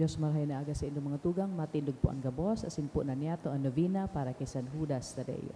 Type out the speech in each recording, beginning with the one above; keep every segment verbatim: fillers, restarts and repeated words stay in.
Dios, marahay na aga sa indong mga tugang, matindog po ang gabos, asin po na niyato ang novena para kay San Judas Tadeo.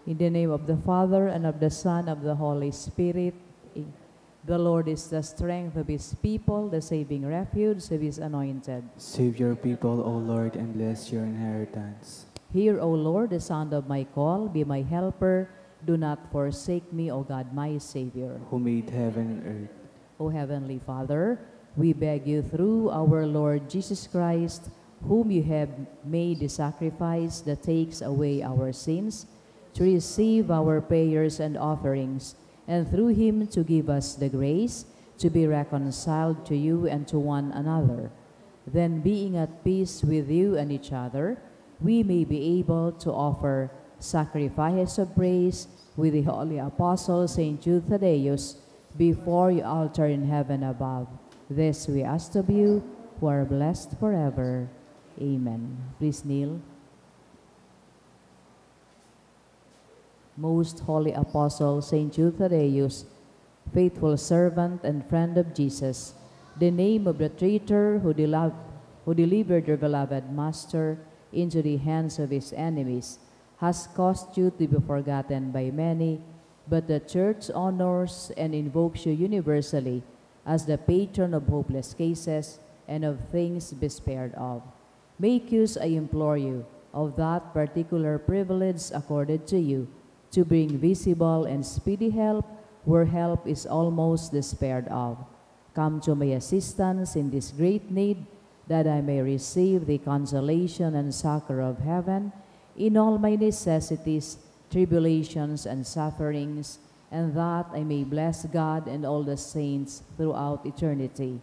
In the name of the Father, and of the Son, of the Holy Spirit. Amen. The Lord is the strength of His people, the saving refuge of His anointed. Save your people, O Lord, and bless your inheritance. Hear, O Lord, the sound of my call. Be my helper. Do not forsake me, O God, my Savior. Who made heaven and earth. O Heavenly Father, we beg you through our Lord Jesus Christ, whom you have made the sacrifice that takes away our sins, to receive our prayers and offerings, and through him to give us the grace to be reconciled to you and to one another. Then, being at peace with you and each other, we may be able to offer sacrifices of praise with the holy apostle Saint Jude Thaddeus before your altar in heaven above. This we ask of you, who are blessed forever. Amen. Please kneel. Most Holy Apostle Saint Jude Thaddeus, faithful servant and friend of Jesus, the name of the traitor who, delo- who delivered your beloved Master into the hands of his enemies has caused you to be forgotten by many, but the Church honors and invokes you universally as the patron of hopeless cases and of things despaired of. Make use, I implore you, of that particular privilege accorded to you to bring visible and speedy help where help is almost despaired of. Come to my assistance in this great need, that I may receive the consolation and succor of heaven in all my necessities, tribulations, and sufferings, and that I may bless God and all the saints throughout eternity.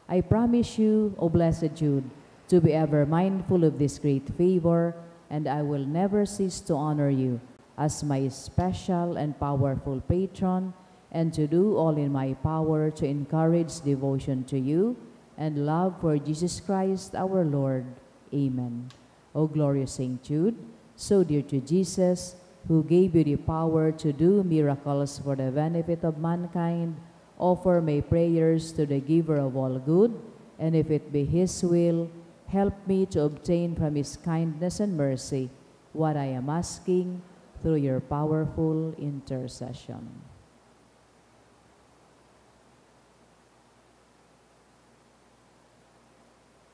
I promise you, O blessed Jude, to be ever mindful of this great favor, and I will never cease to honor you as my special and powerful patron, and to do all in my power to encourage devotion to you and love for Jesus Christ our Lord. Amen. O glorious Saint Jude, so dear to Jesus, who gave you the power to do miracles for the benefit of mankind, offer my prayers to the Giver of all good, and if it be His will, help me to obtain from His kindness and mercy what I am asking through your powerful intercession.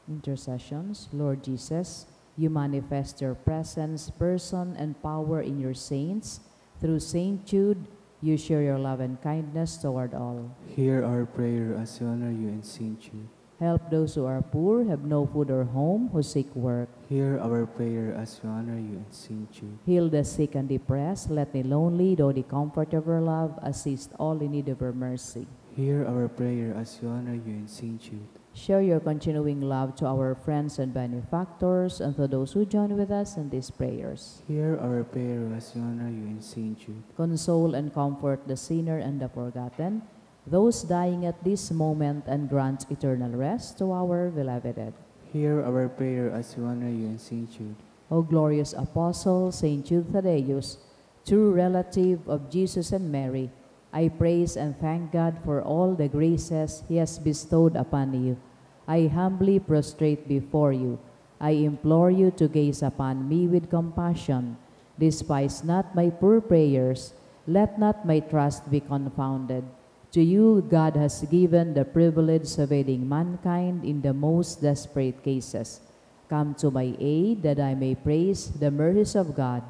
Intercessions. Lord Jesus, you manifest your presence, person, and power in your saints. Through Saint Jude, you show your love and kindness toward all. Hear our prayer as we honor you in Saint Jude. Help those who are poor, have no food or home, who seek work. Hear our prayer as we honor you in Saint Jude. Heal the sick and depressed, let the lonely, though the comfort of your love, assist all in need of your mercy. Hear our prayer as we honor you in Saint Jude. Show your continuing love to our friends and benefactors and to those who join with us in these prayers. Hear our prayer as we honor you in Saint Jude. Console and comfort the sinner and the forgotten, those dying at this moment, and grant eternal rest to our beloved dead. Hear our prayer as we honor you in Saint Jude. O glorious Apostle, Saint Jude Thaddeus, true relative of Jesus and Mary, I praise and thank God for all the graces He has bestowed upon you. I humbly prostrate before you. I implore you to gaze upon me with compassion. Despise not my poor prayers. Let not my trust be confounded. To you, God has given the privilege of aiding mankind in the most desperate cases. Come to my aid, that I may praise the mercies of God.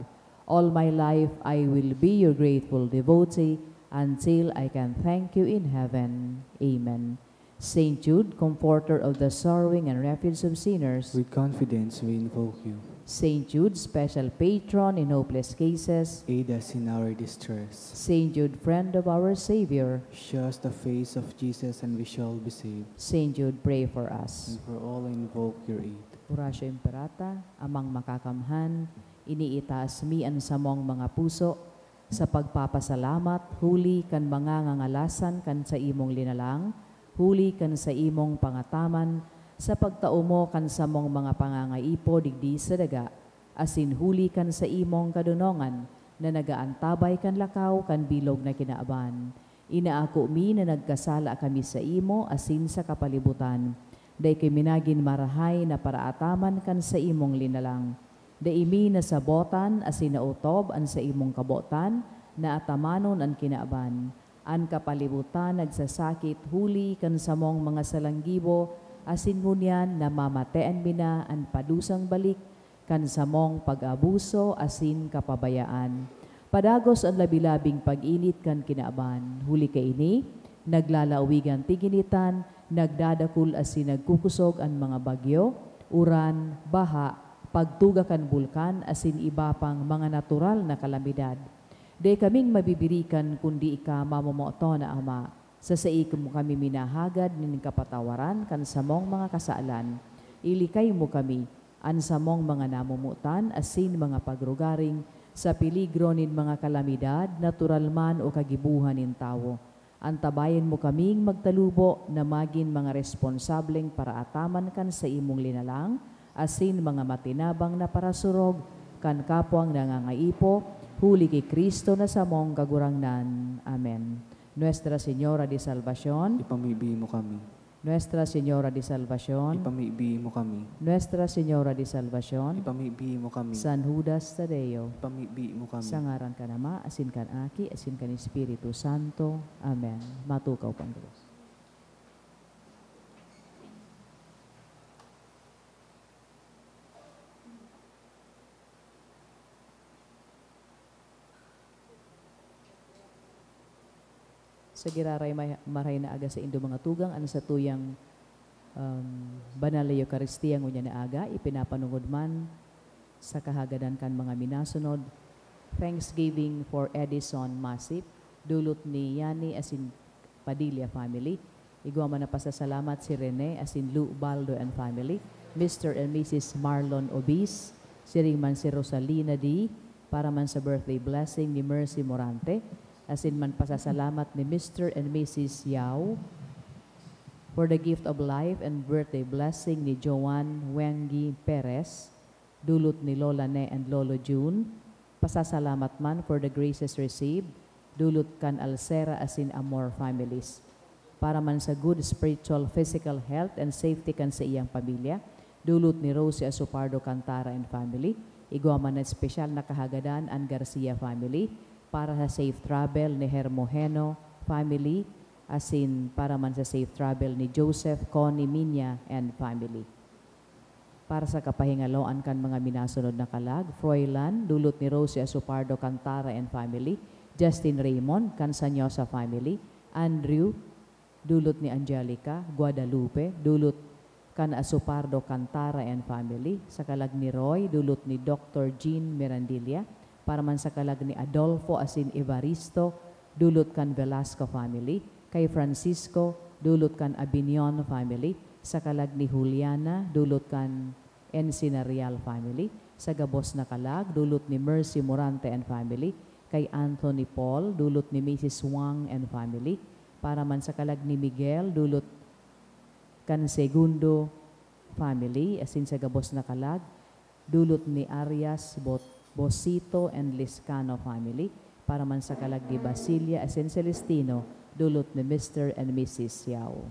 All my life I will be your grateful devotee until I can thank you in heaven. Amen. Saint Jude, comforter of the sorrowing and refuge of sinners. With confidence we invoke you. Saint Jude, special patron in hopeless cases. Aid us in our distress. Saint Jude, friend of our Savior. Show us the face of Jesus and we shall be saved. Saint Jude, pray for us. And for all who invoke your aid. Oratio Imperata, Amang Makakamhan, iniitaas mi an samong mga puso sa pagpapasalamat huli kan mga ngangalasan kan saimong linalang, huli kan saimong pangataman, sa pagtao mo kan samong mga pangangaipo digdi sa daga, asin huli kan saimong kadonongan na nag-aantabay kan lakaw kan bilog na kinaban. Inaako mi na nagkasala kami saimo asin sa kapalibutan. Dai kami nagin marahay na paraataman kan saimong linalang. Dai mi nasabotan asin naotob an saimong kabotan na atamanon an kinaban. An kapalibutan nagsasakit huli kan samong mga salanggibo, asin ngunyan namamatean mi na an padusang balik kan samong pag-abuso asin kapabayaan. Padagos an labi-labing pag-init kan kinaban. Huli kaini, naglalawigan tiginitan, nagdadakul asin nagkukusog an mga bagyo, uran, baha, pagtuga kan bulkan asin iba pang mga natural na kalamidad. Dai kaming mabibirikan kundi ika, mamomoton na Ama. Sa saimo kami minahagad nin kapatawaran kan samong mga kasalan. Ilikay mo kami, an samong mga namomotan asin mga pagrugaring, sa peligro nin mga kalamidad, natural man o kagibohan nin tawo. Antabayan mo kaming magtalubo na magin mga responsableng paraataman kan saimong linalang asin mga matinabang na parasurog kan kapwang nangangaipo, huli ki Cristo na samong Kagurangnan. Amen. Nuestra Señora de Salvacion. Ipamibi mo kami. Nuestra Señora de Salvacion. Ipamibi mo kami. Nuestra Señora de Salvacion. Ipamibi mo kami. San Judas Tadeo. Ipamibi mo kami. Sa ngaran kan Ama, asin kan Aki, asin kan Espiritu Santo. Amen. Matukaw po ang Dios. Sa giraray may, maray na aga saindo mga tugang, an satuyang, um, banal na Eukaristia ngunyan na aga, ipinapanongod man sa kahagadan kan mga minasunod. Thanksgiving for Edison Masip, dulot ni Yani asin Padilla family. Igwa man na pasasalamat si Rene asin Lou Baldo and family, Mister and Missus Marlon Obis, siring man si Rosalina D, para man sa birthday blessing ni Mercy Morante, asin man pasasalamat ni Mister and Missus Yao for the gift of life and birthday blessing ni Joan Wengi Perez, dulot ni Lola Ne and Lolo Jun. Pasasalamat man for the graces received, dulot kan Alcera asin Amor families. Para man sa good spiritual, physical health and safety kan saiyang pamilya, dulot ni Rosie Asopardo Cantara and family. Igwa man na espesyal na kahagadan an Garcia family, para sa safe travel ni Hermogeno family, asin para man sa safe travel ni Joseph Connie Minya and family. Para sa kapahingaloan kan mga minasunod na kalag, Froilan, dulot ni Rosie Asopardo Cantara and family, Justin Raymond, kan Sanyosa family, Andrew, dulot ni Angelica, Guadalupe, dulot kan Asopardo Cantara and family, sa kalag ni Roy, dulot ni Doctor Jean Mirandilla, para man sa kalag ni Adolfo asin Evaristo, dulot kan Velasco family, kay Francisco, dulot kan Abinion family, sa kalag ni Juliana, dulot kan Encinarial family, sa gabos na kalag, dulot ni Mercy Morante and family, kay Anthony Paul, dulot ni Missus Wang and family, para man sa kalag ni Miguel, dulot kan Segundo family, asin sa gabos na kalag, dulot ni Arias Bot-, Bosito and Liscano family, para man sa kalag ni Basilia asin Celestino, dulot ni Mister and Missus Yao.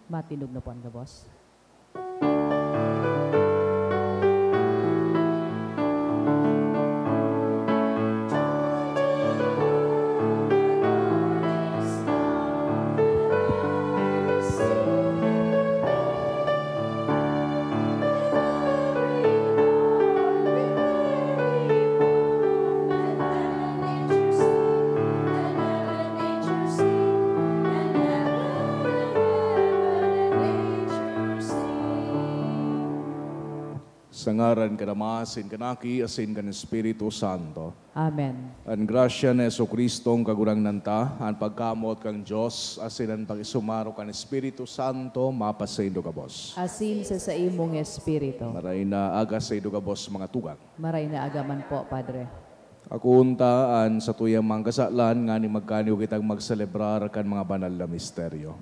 Matindog na po an gabos. Sa ngaran kan Ama, asin kan Aki, asin kan Espiritu Santo. Amen. An grasya ni Jesu-Cristong Kagurangnan ta, an pagkamoot kan Dios, asin an pakisumaro kan Espiritu Santo, mapasaindo gabos. Asin sa saimong espiritu. Maray na aga saindo gabos, mga tugang. Maray na aga man po, Padre. Akoon ta an satuyang mga kasalan nganing magkanigo kitang magselebrar kan mga banal na misteryo.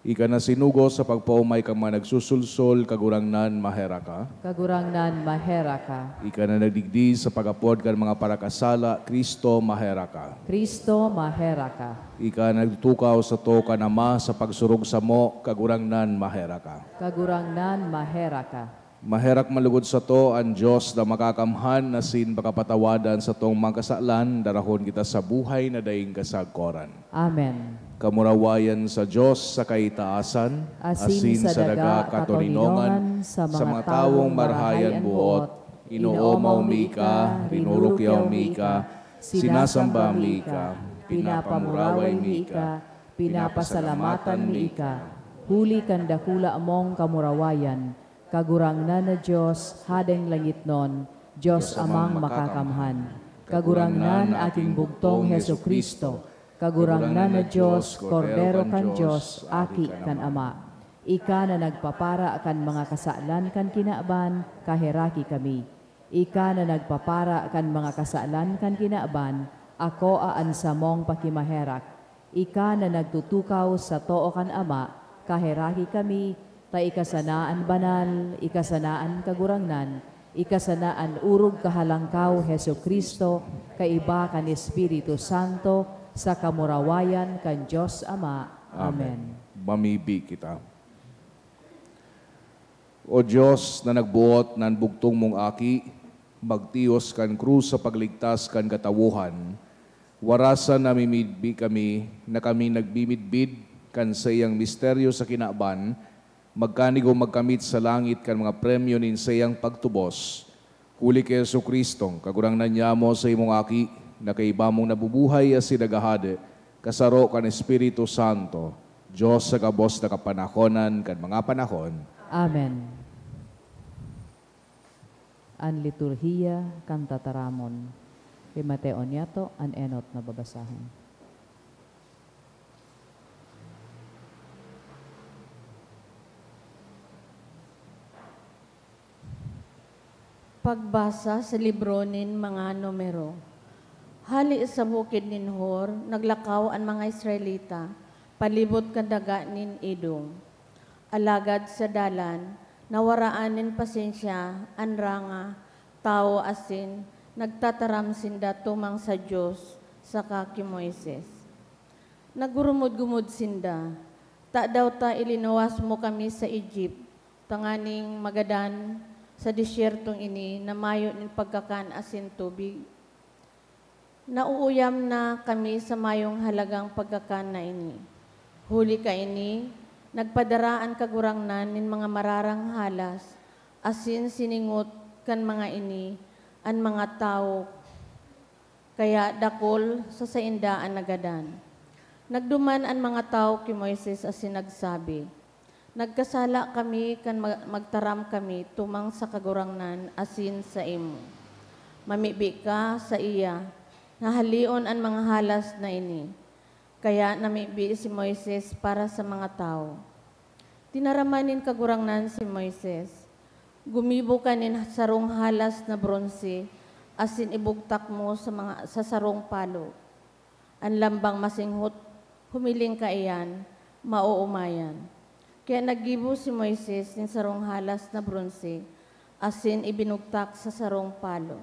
Ika na sinugo sa pagpaomay kan mga nagsusulsol, Kagurangnan, maherak ka. Kagurangnan, maherak ka. Ika na nagdigdi sa pag-apod kan mga parakasala, Cristo, maherak ka. Cristo, maherak ka. Ika na nagtutukaw sato kan Ama sa pagsurog samo, Kagurangnan, maherak ka. Kagurangnan, maherak ka. Maherak man logod sato an Dios na makakamhan, asin pakapatawadan satong mga kasalan, darahon kita sa buhay na daing kasagkoran. Amen. Kamurawayan sa Dios sa kaitaasan, Asin sa daga katoninongan sa mga tawong marahay an boot, inoomaw mi ika, rinurukyaw mi ika, sinasamba mi ika, pinapamuraway mi ika, pinapasalamatan mi ika, huli kan dakula mong kamurawayan, Kagurangnan na Dios, Hadeng langitnon, Dios Amang Makakamhan, Kagurangnan, Aking bugtong Jesu-Cristo, Kagurangnan na Dios, Kordero kan Dios, Aki kan Ama. Ika na nagpapara kan mga kasalan kan kinaban, kaheraki kami. Ika na nagpapara kan mga kasalan kan kinaban, akoa an samong pakimaherak. Ika na nagtutukaw sa too kan Ama, kaheraki kami, ta ika sana an banal, ika sana an Kagurangnan, ika sana an orog kahalangkaw, Jesu-Cristo, kaiba kan Espiritu Santo, sa kamurawayan kan Dios Ama. Amen. Mamibi kita. O Dios na nagboot na an bugtong mong Aki magtiyos kan krus sa pagligtas kan katawohan, warasan namimibi kami na kami nagmimidbid kan saiyang misteryo sa kinaban, magkanigong magkamit sa langit kan mga premyo nin saiyang pagtubos. Huli ki Jesu-Cristong Kagurangnan nyamo, sa imong Aki, na kaiba mong nabubuhay asin naghahade, kasaro kan Espiritu Santo, Dios sa gabos na kapanahonan kan mga panahon. Amen. An liturhiya kan tataramon. Himateon niyato an enot na babasahon. Pagbasa sa libro nin mga Numero. Hale sa bukid nin Hor, naglakaw an mga Israelita palibot kan daga nin Edom. Alagad sa dalan, nawaraan nin pasensya an ranga tawo asin nagtataram sinda tumang sa Dios saka ki Moises. Naggurumod-gumod sinda, "Tadaw ta ilinuwas mo kami sa Egypt tanganing magadan sa desyertong ini na mayo nin pagkakan asin tubig? Nauuyam na kami sa mayong halagang pagkakan na ini. Huli kaini, nagpadara an Kagurangnan nin mga mararang halas, asin siningot kan mga ini an mga tawo, kaya dakul sa sainda an nagadan." Nagduman an mga tawo ki Moises asin nagsabi, "Nagkasala kami kan ma-, magtaram kami tumang sa Kagurangnan asin saimo. Mamibi ka saiya na haleon an mga halas na ini." Kaya namibi si Moises para sa mga tawo. Tinaraman nin Kagurangnan si Moises, "Gumibo ka nin sarong halas na bronse asin ibugtak mo sa mga, sa sarong palo. An lambang masinghot humiling kaiyan, maoomayan." Kaya naggibo si Moises nin sarong halas na bronse asin ibinugtak sa sarong palo.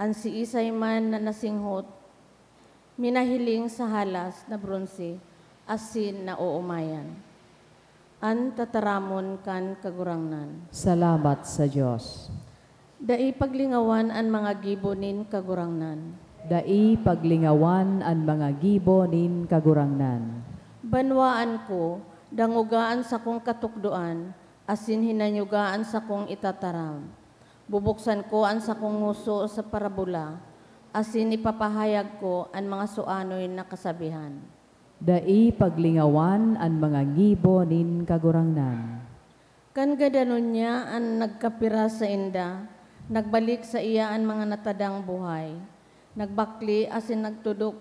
An siisay man na nasinghot, minahiling sa halas na bronse asin naoomayan. An tataramon kan Kagurangnan. Salamat sa Dios. Dai paglingawan an mga gibo nin Kagurangnan. Dai paglingawan an mga gibo nin Kagurangnan. Banwaan ko, dangoga an sakong katukdoan, asin hinanyuga an sakong itataram. Bubuksan ko an sakong ngoso sa parabola, asin ipapahayag ko an mga suanoy na kasabihan. Dai paglingawan an mga gibo nin Kagurangnan. Kan gadanon niya an nagkapira sainda, nagbalik saiya an mga natadang buhay, nagbakle asin nagtudok,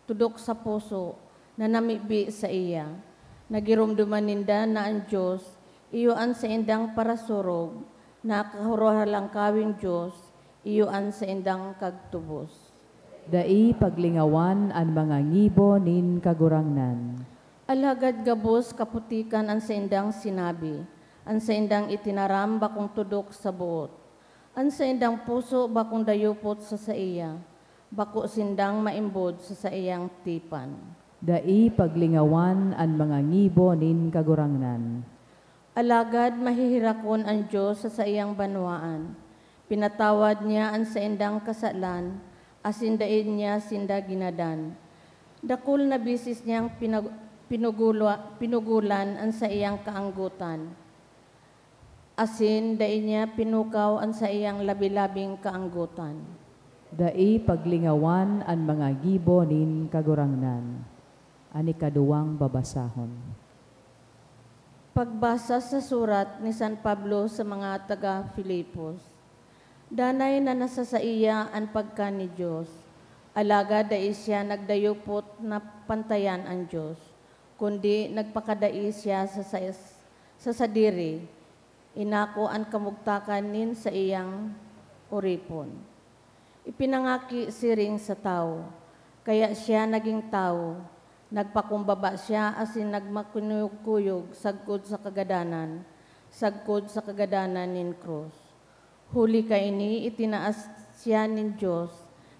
tudok sa puso na namibi saiya. Nagiromdoman ninda na an Dios iyo an saindang parasurog, na Kahorohalangkaweng Dios iyo an saindang kagtubos. Dai paglingawan an mga ngibo nin Kagurangnan. Alagad gabos kaputikan an saindang sinabi, an saindang itinaram bakong tudok sa boot. An saindang puso bakong dayupot sa saiya, bako sindang maimbod sa saiyang tipan. Dai paglingawan an mga ngibo nin Kagurangnan. Alagad maheherakon an Dios sa saiyang banwaan. Pinatawad niya an saindang kasalan, asin dai niya sinda ginadan. Dakul na beses niyang pinag-, pinugulwa-, pinugulan an saiyang kaanggotan, asin dai niya pinukaw an saiyang labi-labing kaanggotan. Dai paglingawan an mga gibo nin Kagurangnan. An ikaduwang babasahon. Pagbasa sa surat ni San Pablo sa mga taga Filipos. Danay na nasa saiya an pagka ni Dios, alagad dai siya nagdayupot na pantayan an Dios, kundi nagpakadai siya sa, sa, sa sadiri, inako an kamugtakan nin saiyang oripon. Ipinangaki siring sa tawo, kaya siya nagin tawo, nagpakumbaba siya asin nagmakuyog-kuyog sagkod sa kagadanan, sagkod sa kagadanan nin krus. Huli kaini, itinaas siya nin Dios,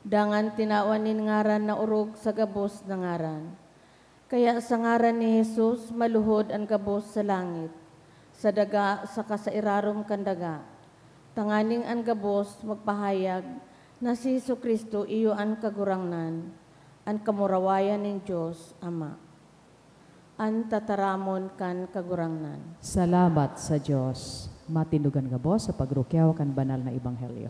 dangan tinawan nin ngaran na orog sa gabos na ngaran. Kaya sa ngaran ni Jesus, maluhod an gabos sa langit, sa daga saka sa irarom kan daga, tanganing an gabos magpahayag na si Jesu-Cristo iyo an Kagurangnan, an kamurawayan nin Dios Ama. An tataramon kan Kagurangnan. Salamat sa Dios. Matindogan gabos sa pagrukyaw kan banal na ebanghelyo.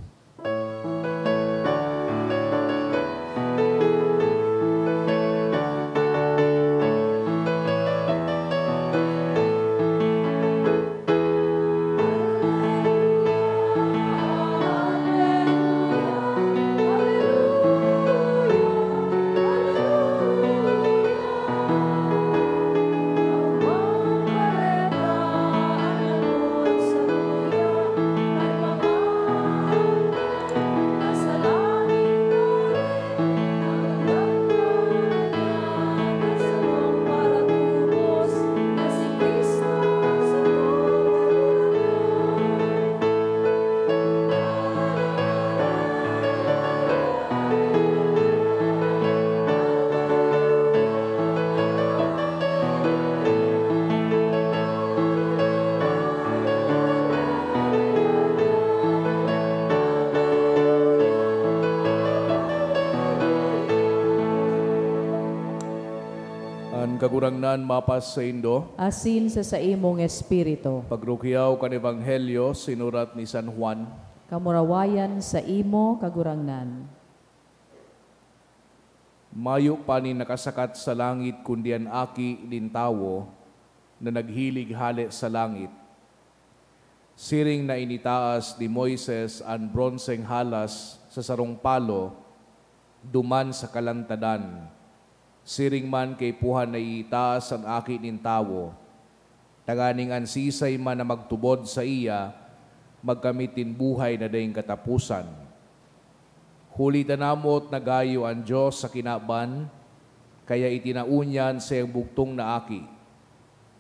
An Kagurangnan mapas saindo. Asin sa saimong espiritu. Pagrukyaw kan Ebanghelyo sinurat ni San Juan. Kamurawayan saimo, Kagurangnan. Mayo pa nin nakasakat sa langit kundi an Aki nin Tawo na naghilig hale sa langit. Siring na initaas ni Moises an bronseng halas sa sarong palo duman sa kalantadan, siring man kaipuhan na iitaas an Aki nin Tawo, tanganing an siisay man na magtubod saiya magkamit nin buhay na daing kataposan. Huli ta namot na gayo an Dios sa kinaban, kaya itinao niya an saiyang bugtong na Aki,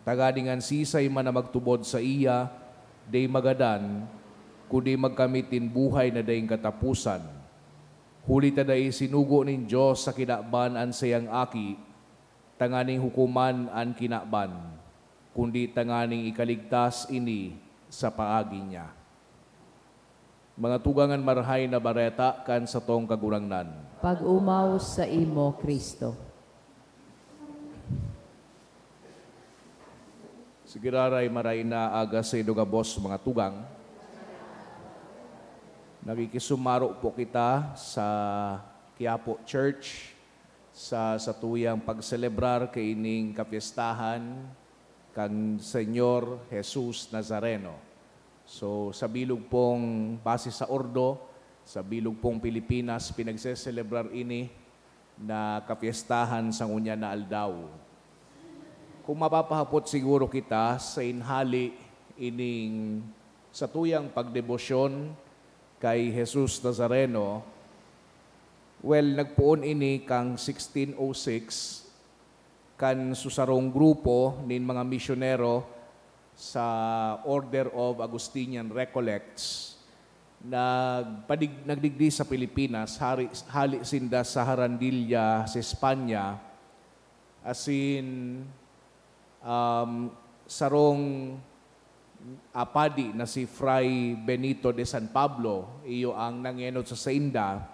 tanganing an siisay man na magtubod saiya dai magadan, kundi magkamit nin buhay na daing kataposan. Huli ta dai sinugo nin Dios sa kinaban an saiyang Aki, tanganing hukoman an kinaban, kundi tanganing ikaligtas ini sa paagi niya. Mga tugang, an Marahay na Bareta kan satong Kagurangnan. Pag-omaw saimo, Cristo. Sige, raray, maray na aga saindo gabos, mga tugang. Nakikisumaro po kita sa Quiapo Church sa satuyang pagselebrar kaining kapyestahan kan Señor Jesus Nazareno. So, sa bilog pong, base sa ordo, sa bilog pong Pilipinas, pinagseselebrar ini na kapyestahan sa ngunyan na aldaw. Kung mapapahapot siguro kita sa inhali ining satuyang pagdebosyon kay Jesus Nazareno, well, nagpoon ini kan sixteen oh six, kan susarong grupo nin mga misyonero sa Order of Augustinian Recollects, nagpadig-, nagdigdi sa Pilipinas, hari-, hali sinda sa Jarandilla, sa Espanya, asin, um, sarong, ah, padi na si Fray Benito de San Pablo, iyo ang nangenot sa sainda.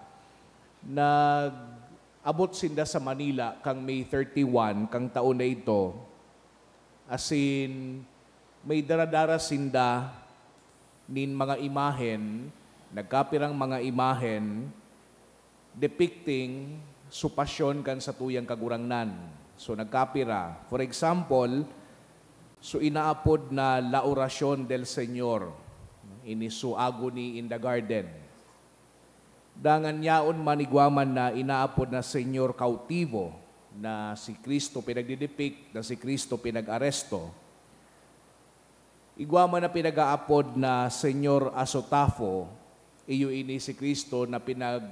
Nag-abot sinda sa Manila kan May thirty-one kan taon na ito, asin may dara-dara sinda nin mga imahen, nagkapirang mga imahen, depicting su pasyon kan satuyang Kagurangnan. So, nagkapira. For example, su inaapod na La Oracion del Señor, ini su agony in the garden. Dangan yaon man igwa man na inaapod na Señor Kautibo, na si Cristo pinagdidepict, na si Cristo pinag-aresto. Igwa man na pinag-aapod na Señor Asotafo, iyo ini si Cristo na pinag,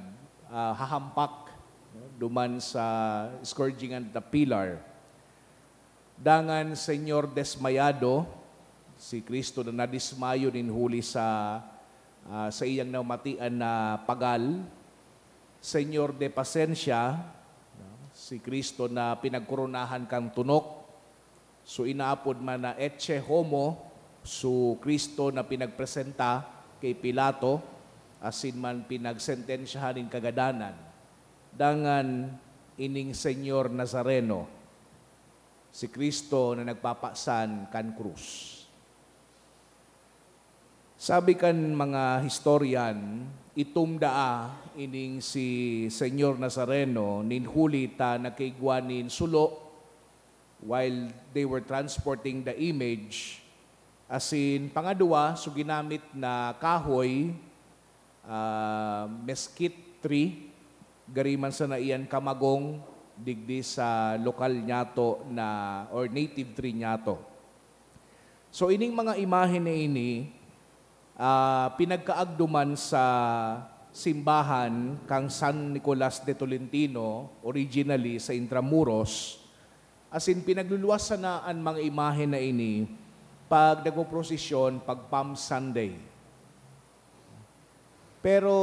ah, hahampak, no, duman sa scourging at the pillar. Dangan Señor Desmayado, si Cristo na nadismayo nin huli sa, ah, saiyang namatian na pagal. Señor de Pasensia, no, si Cristo na pinagkoronahan kan tunok. So, inaapod man na Ecce Homo, so Cristo na pinagpresenta ki Pilato, asin man pinagsentensyahan nin kagadanan. Dangan ining Señor Nazareno, si Cristo na nagpapasan kan krus. Sabi kan mga historian, itom daa ining si Señor Nazareno nin huli ta nagkaigwa nin sulo while they were transporting the image. Asin pangaduwa, so ginamit na kahoy, ah, mesquite tree, gari man sana iyan kamagong digdi sa lokal niyato na, or native tree niyato. So, ining mga imahen na ini, ah, pinagkaagduman sa simbahan kan San Nicolas de Tolentino, originally sa Intramuros, asin pinagluluwas sana an mga imahen na ini pag nagpoprosesyon pag Palm Sunday. Pero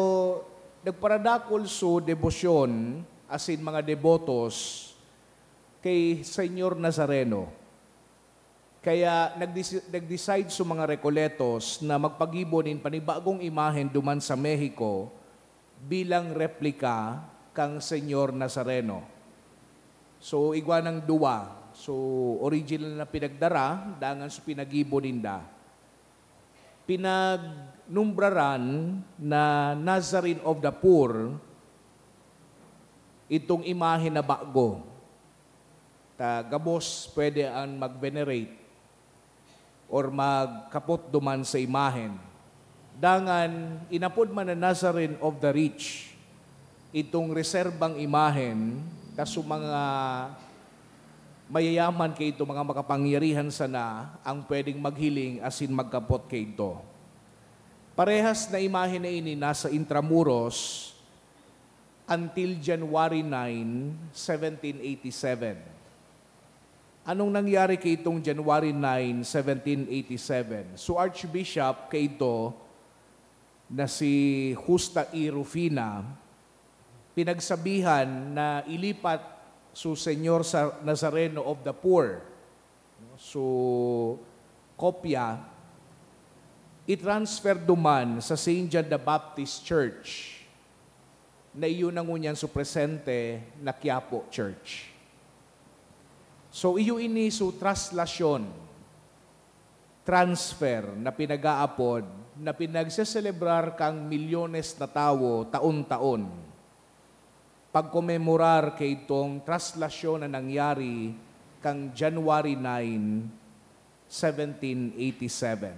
nagparadakul so debosyon asin mga debotos ki Señor Nazareno. Kaya nagdesi-, nag-decide so mga Recoletos na magpagibo nin panibagong imahen duman sa Mexico bilang replika kan Señor Nazareno. So, igwa nang duwa. So, original na pinagdara, dangan so pinagibo ninda. Pinagnombraran na Nazarene of the Poor itong imahen na bago. Ta gabos pwede an mag-venerate or magkapot duman sa imahen. Dangan, inapod man na Nazarene of the Rich itong reserbang imahen, ta so mga mayayaman kaidto, mga makapangyarihan sana ang pwedeng maghiling asin magkapot kaidto. Parehas na imahen na ini nasa Intramuros until January nine, seventeen eighty-seven. Anong nangyari kaitong January nine, seventeen eighty-seven? So, Archbishop kaito na si Justa E. Rufina, pinagsabihan na ilipat so Señor sa Nazareno of the Poor. So, kopya, i-transfer duman sa Saint John the Baptist Church na iyo na ngunyan su presente na Quiapo Church. So, iyo ini su traslasyon, transfer na pinag-aapod, na pinagseselebrar kang milyones na tawo taon-taon. Pagkomemorar kaitong traslasyon na nangyari kang January nine, seventeen eighty-seven.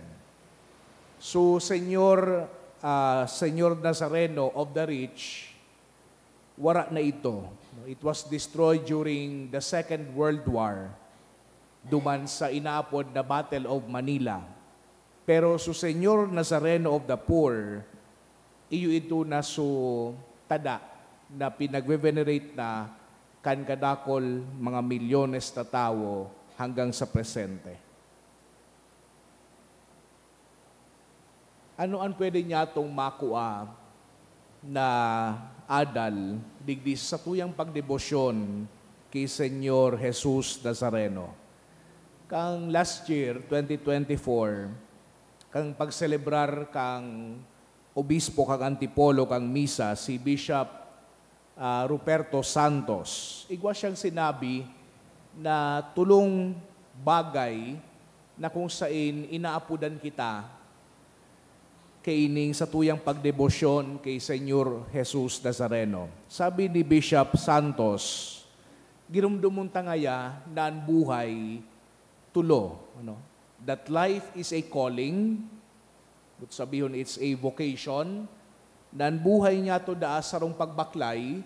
So, Señor, ah, Señor Nazareno of the Rich, wara na ito. It was destroyed during the Second World War, duman sa inaapod na Battle of Manila. Pero su Señor Nazareno of the Poor, iyo ito na su tada na pinagve-venerate na kan kadakol mga milyones na tawo hanggang sa presente. Ano an pwede nyatong makua na adal digdi sa satuyang pagdebosyon ki Señor Jesus Nazareno? Kan last year, twenty twenty-four, kan pagselebrar kan obispo kan Antipolo kan misa, si Bishop, ah, Ruperto Santos, igwa siyang sinabi na tolong bagay na kung sain inaapodan kita kaining satuyang pagdebosyon ki Señor Jesus Nazareno. Sabi ni Bishop Santos, "Giromdomon ta ngaya na an buhay tolo, ano? That life is a calling," but sabihon, it's a vocation, na an buhay niyato daa sarong pagbaklay,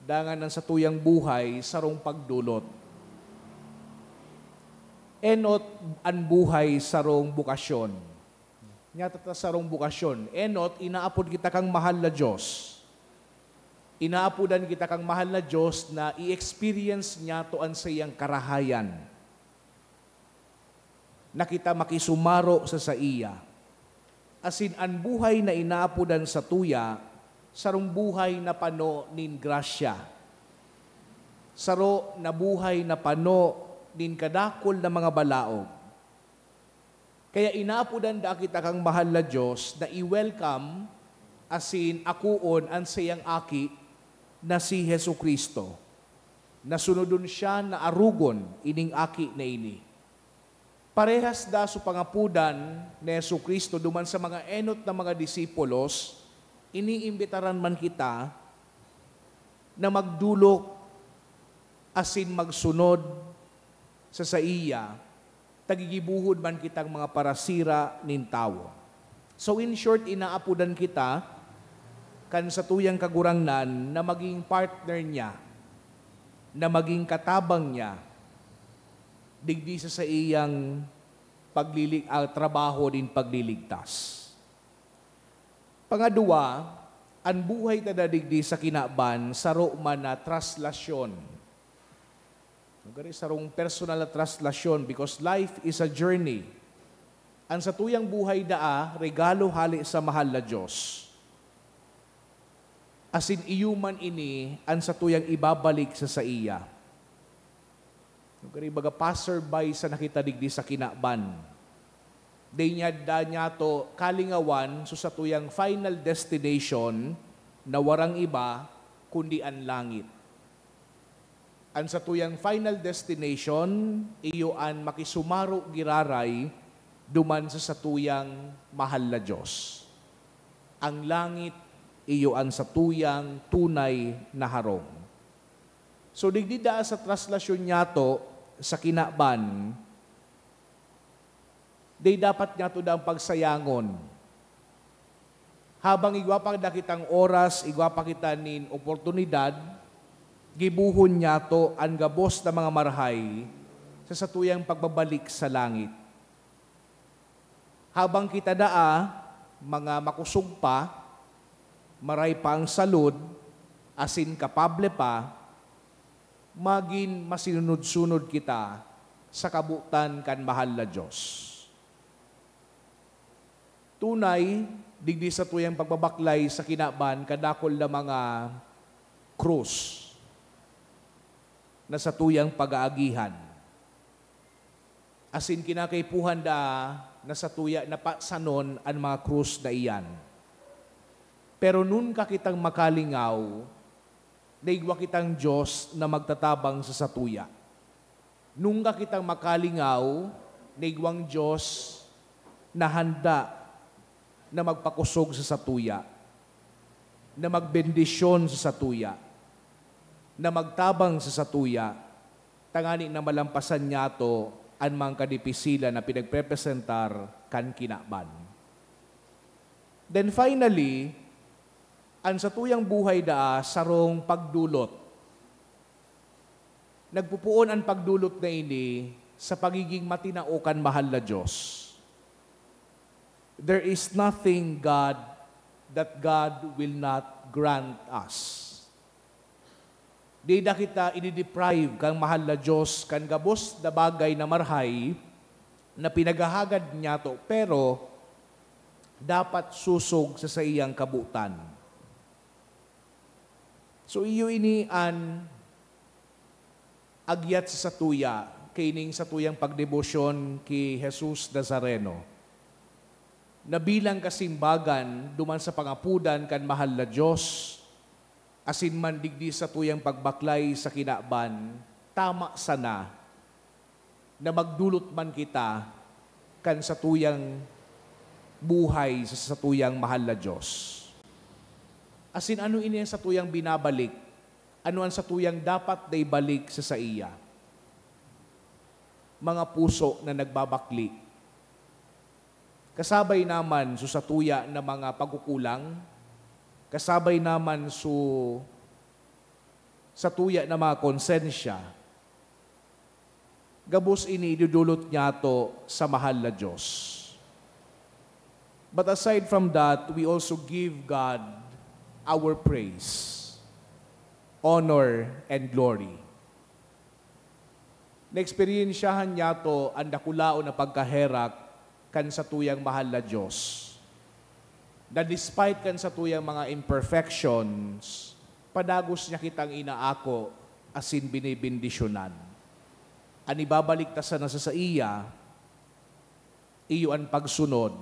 dangan an satuyang buhay sarong pagdolot. Enot an buhay sarong bokasyon. Nyata ta sarong bokasyon. Enot, inaapod kita kang mahal na Diyos. Inaapodan kita kang mahal na Diyos na i-experience niyato an saiyang karahayan, na kita makisumaro sa saiya. Asin an buhay na inaapodan satuya, sarong buhay na pano nin grasya. Saro na buhay na pano nin kadakul na mga balaog. Kaya inaapodan daa kita kan mahal na Diyos na i-welcome asin akoon an saiyang Aki na si Jesu-Cristo, na sunodon siya na arogon ining Aki na ini. Parehas daa su pangapodan ni Jesu-Cristo duman sa mga enot na mga disipulos, iniimbitaran man kita na magdolok asin magsunod sa saiya, ta gigibohon man kitang mga parasira nin tawo. So, in short, inaapodan kita kan satuyang Kagurangnan na maging partner niya, na maging katabang niya digdi sa saiyang paglilig-, ah, trabaho nin pagliligtas. Pangadwa, an buhay ta daa digdi sa kinaban saro man na traslasyon. Garo sarong personal na traslasyon, because life is a journey. An satuyang buhay daa regalo hale sa mahal na Diyos. Asin iyo man ini an satuyang ibabalik sa saiya. Garo baga passerby sana kita digdi sa kinaban. Dai niya, daa niyato kalingawan su satuyang final destination na warang iba kundi an langit. An satuyang final destination, iyo an makisumaro giraray duman sa satuyang mahal na Diyos. Ang langit, iyo an satuyang tunay na harong. So, digdi daa sa traslasyon niyato sa kinaban, dai dapat niyato daang pagsayangon. Habang igwa pa daa kitang oras, igwa pa kita nin oportunidad, gibohon niyato an gabos na mga marahay sa satuyang pagbabalik sa langit. Habang kita daa, mga makosog pa, maray pa ang salud, asin kapable pa, magin masinunod-sunod kita sa kabotan kan mahal na Diyos. Tunay, digdi satuyang pagbabaklay sa kinaban kadakul na mga krus na satuyang pag-aagihan. Asin kinakaipuhan da na satuya na pasanon an mga krus na iyan. Pero nunka kitang makalingaw na igwa kitang Dios na magtatabang sa satuya. Nunka kitang makalingaw na igwang Dios na handa na magpakosog sa satuya, na magbendisyon sa satuya, na magtabang sa satuya, tangani na malampasan niyato an mga kadipisilan na pinagprepresentar kan kinaban. Then finally, an satuyang buhay daa sarong pagdolot. Nagpopoon an pagdolot na ini sa pagiging matinao kan mahal na Dios. There is nothing, God, that God will not grant us. Di da kita inideprive kan mahal na Dios kan gabos na bagay na marhay na pinaghahagad niyato, pero dapat sosog sa saiyang kabotan. So, iyo ini an agyat sa satuya, kaining satuyang pagdebosyon ki Jesus Nazareno, na bilang kasimbagan duman sa pangapodan kan mahal na Dios, asin man digdi satuyang pagbaklay sa kinaban, tama sana na magdolot man kita kan satuyang buhay sa satuyang mahal na Dios. Asin ano ini an satuyang binabalik? Ano an satuyang dapat na ibalik sa saiya? Mga puso na nagbabakli. Kasabay naman so satuya na mga pagkukulang, kasabay naman so satuya na mga konsensya, gabos ini idodolot niyato sa mahal na Dios. But aside from that, we also give God our praise, honor, and glory. Naeksperyensyahan niyato an dakulaon na pagkaherak kan satuyang mahal na Dios, na despite kan satuyang mga imperfections, padagos niya kitang inaako asin binibendisyonan. An ibabalik ta sana sa saiya, iyo an pagsunod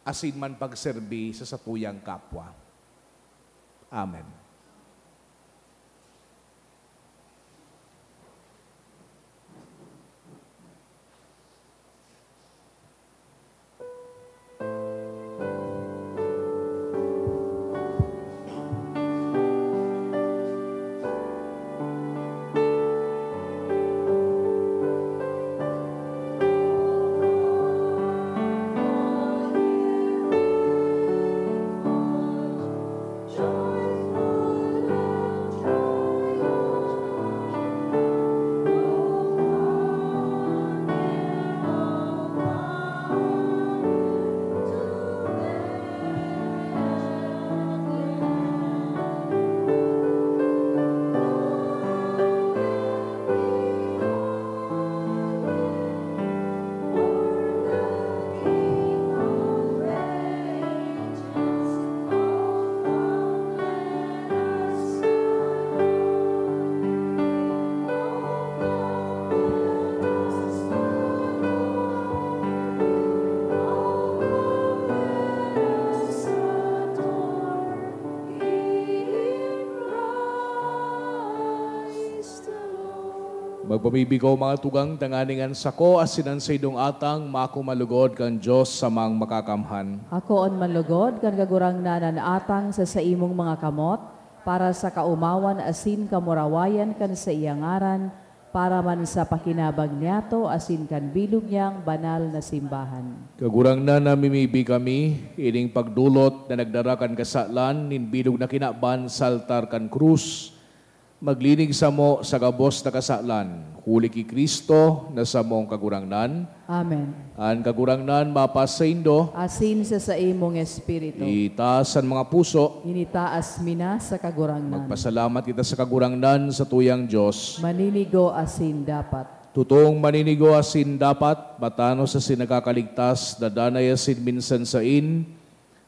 asin man pagserbi sa satuyang kapwa. Amen. Magpamibi ko, mga tugang, tanganing an sako asin an saindong atang mako manlugod kan Dios Samang Makakamhan. Ako an manlugod kan Kagurangnan an atang sa saimong mga kamot, para sa kaomawan asin kamurawayan kan saiyang ngaran, para man sa pakinabang niyato asin kan bilog niyang banal na simbahan. Kagurangnan, namimibi kami, ining pagdolot na nagdara kan kasalan nin bilog na kinaban sa altar kan krus, maglinig samo sa gabos na kasalan, huli ki Cristo na samong Kagurangnan. Amen. An Kagurangnan mapasaindo. Asin sa saimong espiritu. Itaas an mga puso. Initaas mi na sa Kagurangnan. Magpasalamat kita sa Kagurangnan, satuyang Dios. Maninigo asin dapat. Totoong maninigo asin dapat, matanos asin nakakaligtas, dadanay asin minsan sain,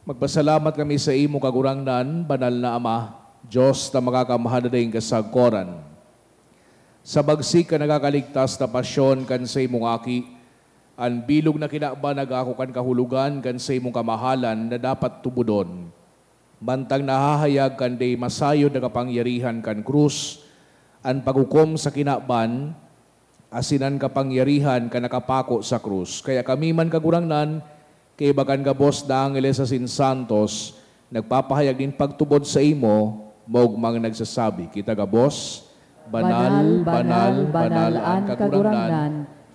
magpasalamat kami saimo, Kagurangnan, Banal na Ama, Dios na Makakamhan na daing kasagkoran. Sa bagsik kan nakakaligtas na pasyon kan saimong Aki, An bilog na kinaban nagako kan kahulogan kan saimong kamahalan na dapat tubodon. Mantang nahahayag kan dai masayod na kapangyarihan kan krus, an paghukom sa kinaban, asin an kapangyarihan kan nakapako sa krus. Kaya kami man, Kagurangnan, kaiba kan gabos na angheles asin santos, nagpapahayag nin pagtubod saimo, maogmang nagsasabi, kita gabos, "Banal, banal, banal an Kagurangnan,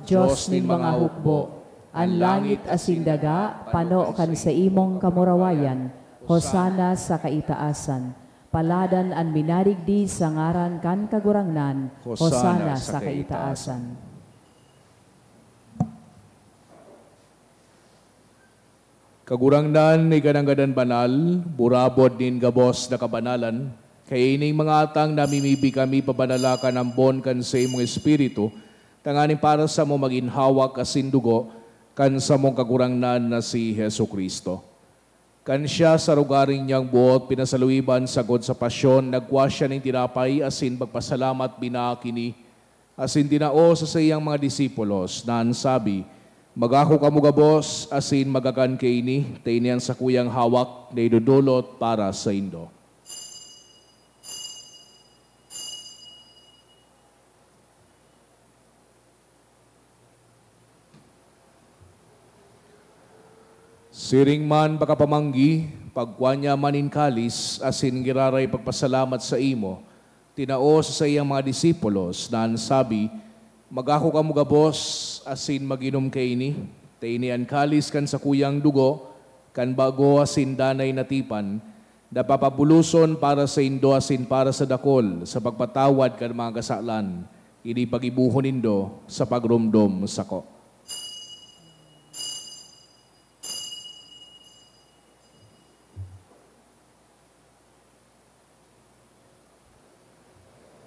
Dios nin mga hukbo. An langit asin daga pano kan saimong kamurawayan. Hosana sa kaitaasan. Paladan an minadigdi sa ngaran kan Kagurangnan. Hosana sa kaitaasan." Kagurangnan, ika nanggad an banal, burabod nin gabos na kabanalan. Kaya ining mga atang namimibi kami pabanala kan ambon kan saimong Espiritu, tanganing para samo magin hawak asin dugo kan samong Kagurangnan na si Jesu-Cristo. Kan siya sa rogaring niyang boot pinasaluiban sagkod sa pasyon, nagkua siya nin tinapay asin pagpasalamat, binaak ini, asin tinao sa saiyang mga disipulos, na an sabi, "Magako kamo gabos asin magakan kaini, ta ini an sakuyang hawak na idodolot para saindo." Siring man pakapamanggi, pagkua niya man nin kalis asin giraray pagpasalamat saimo, tinao sa saiyang mga disipulos, na an sabi, "Magako kamo gabos asin mag-inom kaini, ta ini an kalis kan sakuyang dugo kan bago asin danay na tipan, na papabuloson para saindo asin para sa dakol sa pagpatawad kan mga kasalan. Ini paggibohon nindo sa pagromdom sako."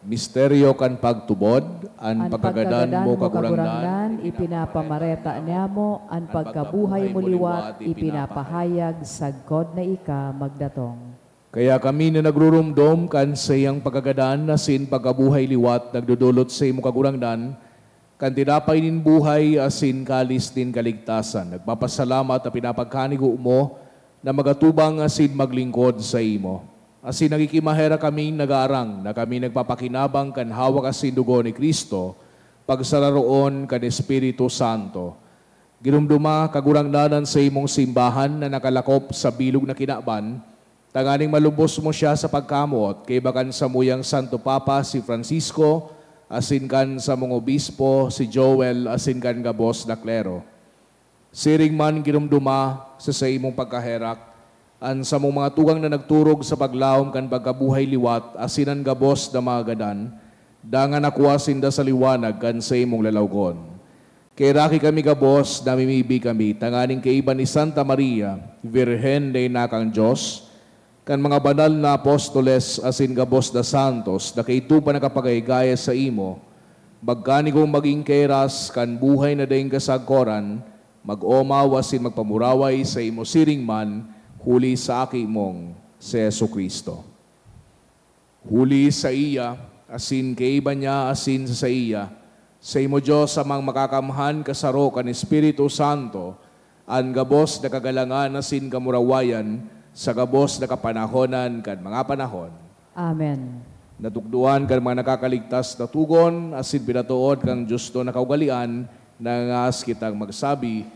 Misteryo kan pagtubod. An pagkagadan mo, Kagurangnan, ipinapamareta niamo, an pagkabuhay mo liwat ipinapahayag sagkod na ika magdatong. Kaya kami na nagruromdom kan saiyang pagkagadan asin pagkabuhay liwat nagdodolot saimo, Kagurangnan, kan tinapay nin buhay asin kalis nin kaligtasan, nagpapasalamat ta pinapagkanigo mo na magatubang asin maglingkod saimo. Asin nagkikimaherak kaming nagaarang na kami nagpapakinabang kan hawak asin dugo ni Cristo, pagsararoon kan Espiritu Santo. Giromdoma, Kagurangnan, an saimong simbahan na nakalakop sa bilog na kinaban, tanganing malubos mo siya sa pagkamoot, kaiba kan samuyang Santo Papa, si Francisco, asin kan samong obispo, si Joel, asin kan gabos na klero. Siring man, giromdoma sa saimong pagkaherak an samong mga tugang na nagturog sa paglaom kan pagkabuhay liwat asin an gabos na mga gadan, dangan nakua sinda sa liwanag kan saimong lalawgon. Kaheraki kami gabos, namimibi kami, tanganing kaiba ni Santa Maria, Birhen na ina kan Dios, kan mga banal na apostoles asin gabos na santos na kaidto pa nakapagayagaya saimo, magkanigong magin kahiras kan buhay na daing kasagkoran, mag-omaw asin magpamuraway saimo siring man, huli sa Aki mong si Jesu-Cristo. Huli saiya, asin kaiba niya, asin sa saiya, saimo, Dios Amang Makakamhan, kasaro kan Espiritu Santo, an gabos na kagalangan asin kamurawayan sa gabos na kapanahonan kan mga panahon. Amen. Natukdoan kan mga nakakaligtas na togon asin pinatood kan diosnon na kaugalean, nangangaas kitang magsabi,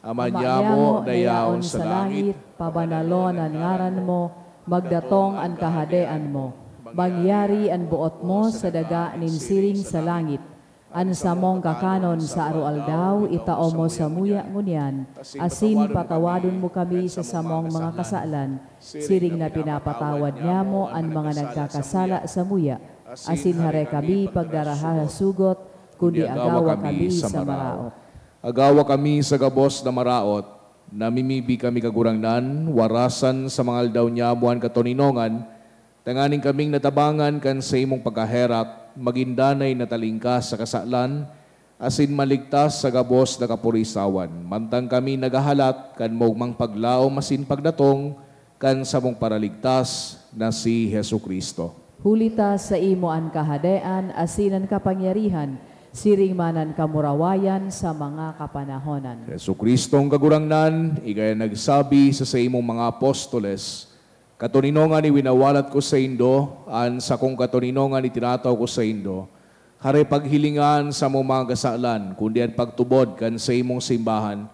Ama niamo na yaon sa langit, pabanalon an ngaran mo, magdatong an kahadean mo, mangyari an boot mo sa daga nin siring sa langit. An samong kakanon sa aroaldaw, itao mo samuya ngunyan, asin patawadon mo kami sa samong mga kasalan, siring na pinapatawad niamo an mga nagkakasala samuya, asin hare kami pagdaraha sa sugot, kundi agawa kami sa maraot. Agawa kami sa gabos na maraot, namimibi kami, Kagurangnan, warasan sa mga aldaw niamo an katoninongan, tanganing kaming natabangan kan saimong pagkaherak, magin danay na talingkas sa kasalan, asin maligtas sa gabos na kapurisawan, mantang kami naghahalat kan maogmang paglaom asin pagdatong kan samong Paraligtas na si Jesu-Cristo. Huli ta saimo an kahadean asin an kapangyarihan Siring man an kamurawayan sa mga kapanahonan. Jesu-Cristong Kagurangnan, ika an nagsabi sa saimong mga apostoles, "Katoninongan iwinawalat ko saindo, an sakong katoninongan itinataw ko saindo. Hare paghilinga an samong mga kasalan, kundi an pagtubod kan saimong simbahan,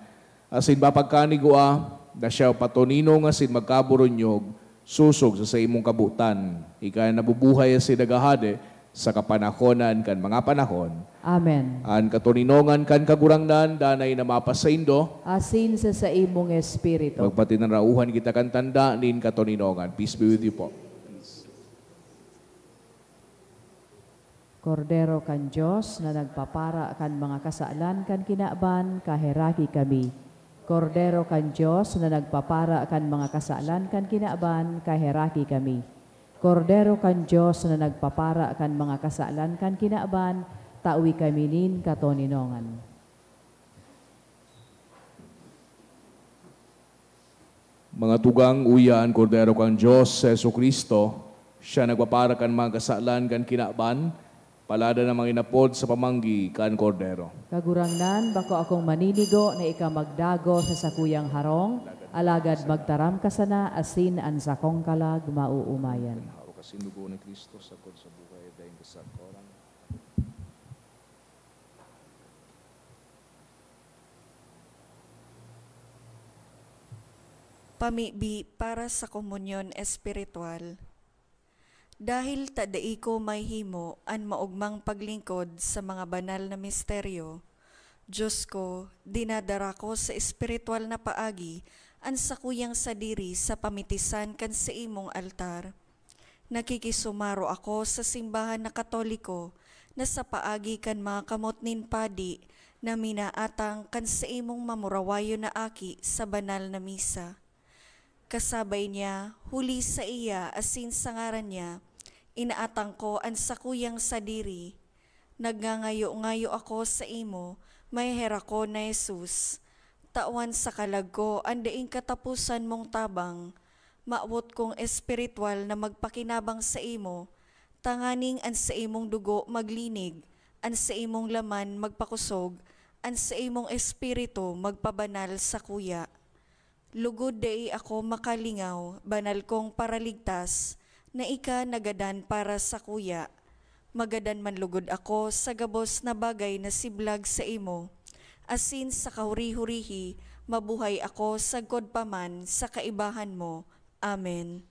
asin mapagkanigua na siya patoninong asin magkaburunyog, sosog sa saimong kabotan. Ika an nabubuhay asin naghahade sa kapanahonan kan mga panahon." Amen. An katoninongan kan Kagurangnan danay na mapasaindo. Asin sa saimong espiritu. Magpatinarauhan kita kan tanda nin katoninongan. Peace be with you po. Kordero kan Dios na nagpapara kan mga kasalan kan kinaban, kaheraki kami. Kordero kan Dios na nagpapara kan mga kasalan kan kinaban, kaheraki kami. Kordero kan Dios na nagpapara kan mga kasalan kan kinaban, tawi kami nin katoninongan. Mga tugang, uya an Kordero kan Dios, si Jesu-Cristo. Siya nagpapara kan mga kasalan kan kinaban, paladan an mga inapod sa pamanggi kan Kordero. Kagurangnan, bako akong maninigo na ika magdagos sa sakuyang harong, alagad magtaram ka sana asin an sakong kalag maoomayan. Haro ka sa dugo ni Cristo, sagkod sa buhay daing kasagkoran. Pamibi para sa komunyon espiritual. Dahil ta dai ko mahimo an maogmang paglingkod sa mga banal na misteryo, Dios ko, dinadara ko sa espiritual na paagi an sakuyang sadiri sa pamitisan kan saimong altar. Nakikisumaro ako sa simbahan na Katoliko na sa paagi kan mga kamot nin padi na minaatang kan saimong mamurawayon na aki sa banal na misa. Kasabay niya, huli saiya asin sa ngaran niya, inaatang ko an sakuyang sadiri. Nagngangayo-ngayo ako saimo, maheherakon na Jesus. Tawan sa kalag ko an daing kataposan mong tabang. Mawot kong espiritual na magpakinabang saimo, tanganing an saimong dugo maglinig, an saimong laman magpakosog, an saimong espiritu magpabanal sakuya. Lugod dai ako makalingaw, banal kong Paraligtas, na ika nagadan para sakuya. Magadan man lugod ako sa gabos na bagay na siblag saimo, asin sa kahuri-hurihi mabuhay ako sagkod pa man sa kaibahan mo. Amen.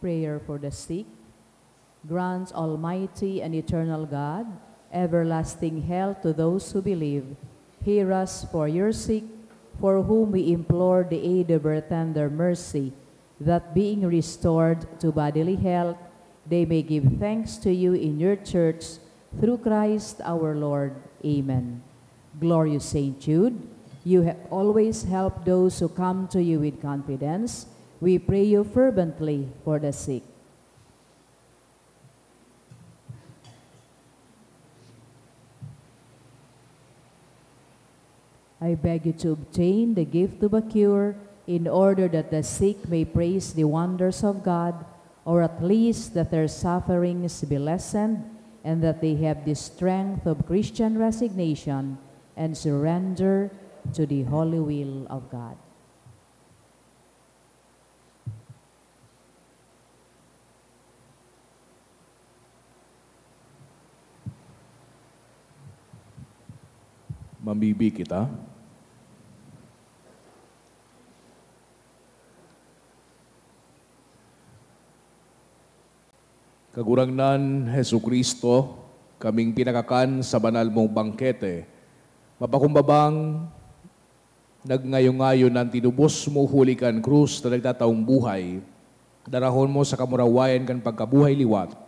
Prayer for the sick. Grant, Almighty and Eternal God, everlasting health to those who believe. Hear us for your sick, for whom we implore the aid of your tender mercy, that being restored to bodily health, they may give thanks to you in your church through Christ our Lord. Amen. Glorious Saint Jude, you have always helped those who come to you with confidence. We pray you fervently for the sick. I beg you to obtain the gift of a cure, in order that the sick may praise the wonders of God, or at least that their sufferings be lessened, and that they have the strength of Christian resignation and surrender to the holy will of God. Mamibi kita. Kagurangnan Jesu-Cristo, kaming pinakakan sa banal mong bangkete, mapakumbabang nagngayo-ngayo na an tinubos mo huli kan krus na nagtataong buhay, darahon mo sa kamurawayan kan pagkabuhay liwat.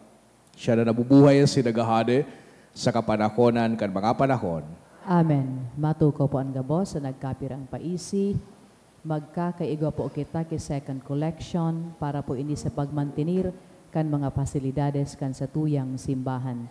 Siya na nabubuhay asin naghahade sa kapanahonan kan mga panahon. Amen. Matukaw po an gabos sa nagkapirang paisi. Magkakaigwa po kita ki second collection para po ini sa pagmantenir kan mga pasilidades kan satuyang simbahan.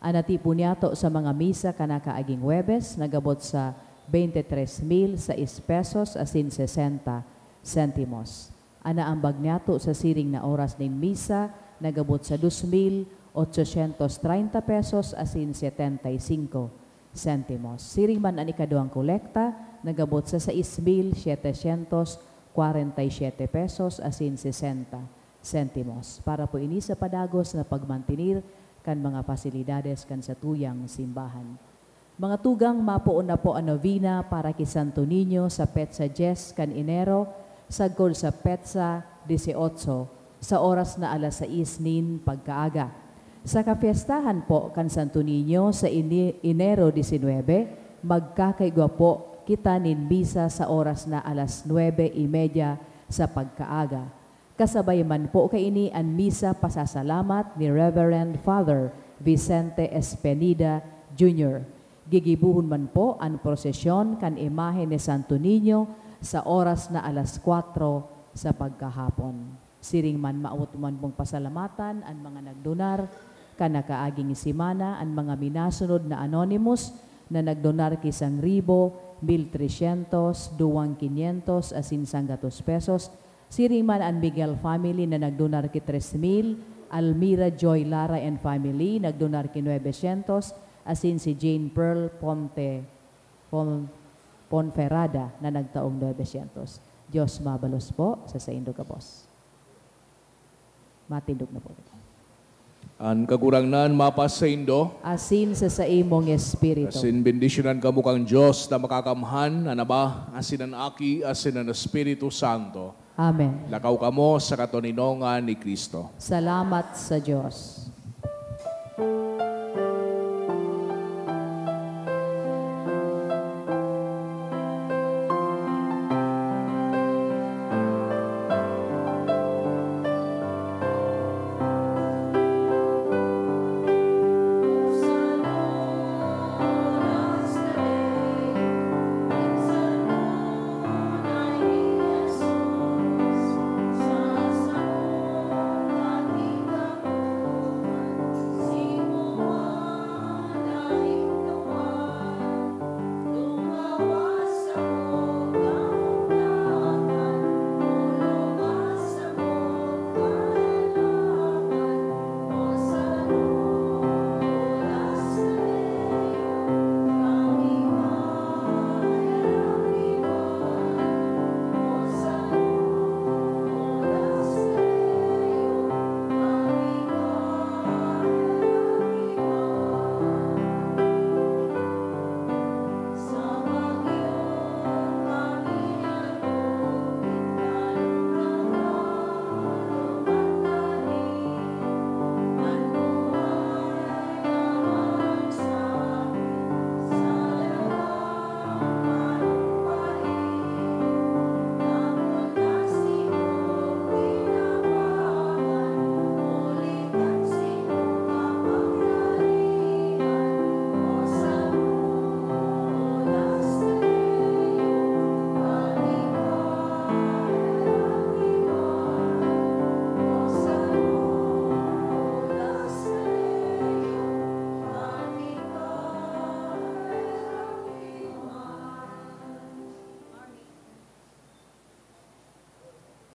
An natipon niyato sa mga misa kan nakaaging Huwebes nagabot sa twenty-three mil sais pesos asin sesenta sentimos. An naambag niyato sa siring na oras nin misa nagabot sa dos mil ochocientos treinta pesos asin setenta y cinco sentimos. Siring man an ikaduwang kolekta, nagabot sa sais mil setecientos kwarenta y siete pesos asin sesenta sentimos. Para po ini sa padagos na pagmantenir kan mga pasilidades kan satuyang simbahan. Mga tugang, mapoon na po an novena para ki Santo Niño sa petsa dyes kan Enero, sagkod sa petsa dieciocho, sa oras na alas sais nin pagkaaga. Sa kapyestahan po kan Santo Niño sa Ene-, Enero diecinuebe, magkakaigwa po kita nin misa sa oras na alas nuebe y media sa pagkaaga. Kasabay man po kaini an misa pasasalamat ni Reverend Father Vicente Espenida Junior. Gigibohon man po an prosesyon kan imahen ni Santo Niño sa oras na alas kwatro sa pagkahapon. Siring man, maot man pong pasalamatan an mga nagdonar kan nakaaging semana, an mga minasunod na anonymous na nagdonar ki sangribo, mil tresyentos, duwang kinyentos asin sanggatos pesos. Siring man an Miguel family na nagdonar ki tres mil, Almira Joy Lara and family nagdonar ki nuebesyentos, asin si Jane Pearl Ponte, Pon-, Ponferrada na nagtaong nuebesyentos. Dios mabalos po sa saindo gabos. Matindog na po. An Kagurangnan mapasaindo. Asin sa saimong espiritu. Asin bendisyonan kamo kan Dios na Makakamhan, an Ama, asin an Aki, asin an Espiritu Santo. Amen. Lakaw kamo sa katoninongan ni Cristo. Salamat sa Dios.